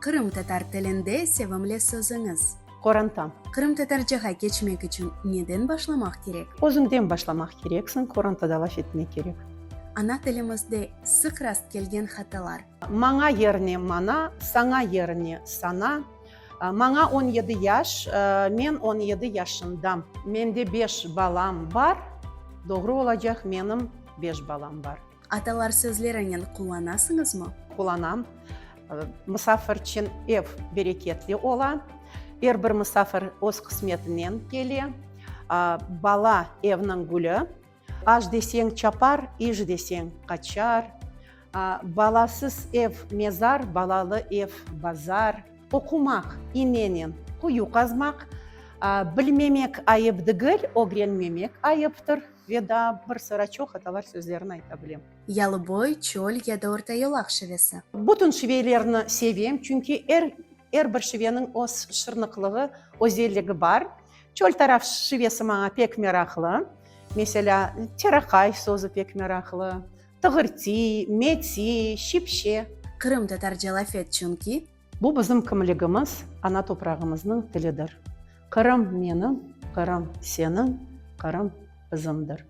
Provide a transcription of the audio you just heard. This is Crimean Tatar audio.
Qırımtatar tilinde sevimli sözüñiz? Qorantam. Qırımtatarcağa keçmek içün neden başlamaq kerek? Özüñden başlamaq kereksiñ, qorantada laf etmek kerek. Ana tilimizde sıq rast kelgen hatalar. Maña yerine mana, saña yerine sana. Maña on yedi yaş, men on yedi yaşındam. Mende beş balam bar, doğru olacaq, menim beş balam bar. Atalar sözlerinen qullanasıñızmı? Qullanam. Musafirçin ev bereketli ola. Er bir musafir öz qısmetinen kele. Bala evniñ gülü. Aş deseñ çapar, iş deseñ qaçar. Balasız ev mezar, balalı ev bazar. Oqumaq inenen quyu qazmaq. Bilmemek ayıp degil, ögrenmemek ayıptır. Ve daa bir sıra çoq atalar sözlerini ayta bilem. Yalıboy, çöl ya da ortayolaq şivesi. Bütün şivelerni sevem, çünki er er bir şiveniñ öz şırnıqlığı, özelligi bar. Çöl taraf şivesi maña pek meraqlı. Meselâ, teraqay sözü pek meraqlı, tığırti, meti, şipşe. Qırımtatarca laf et, çünki. Bu bizim kimligimiz, ana toprağımıznıñ tilidir. Qırım menim, Qırım seniñ, Qırım bizimdir.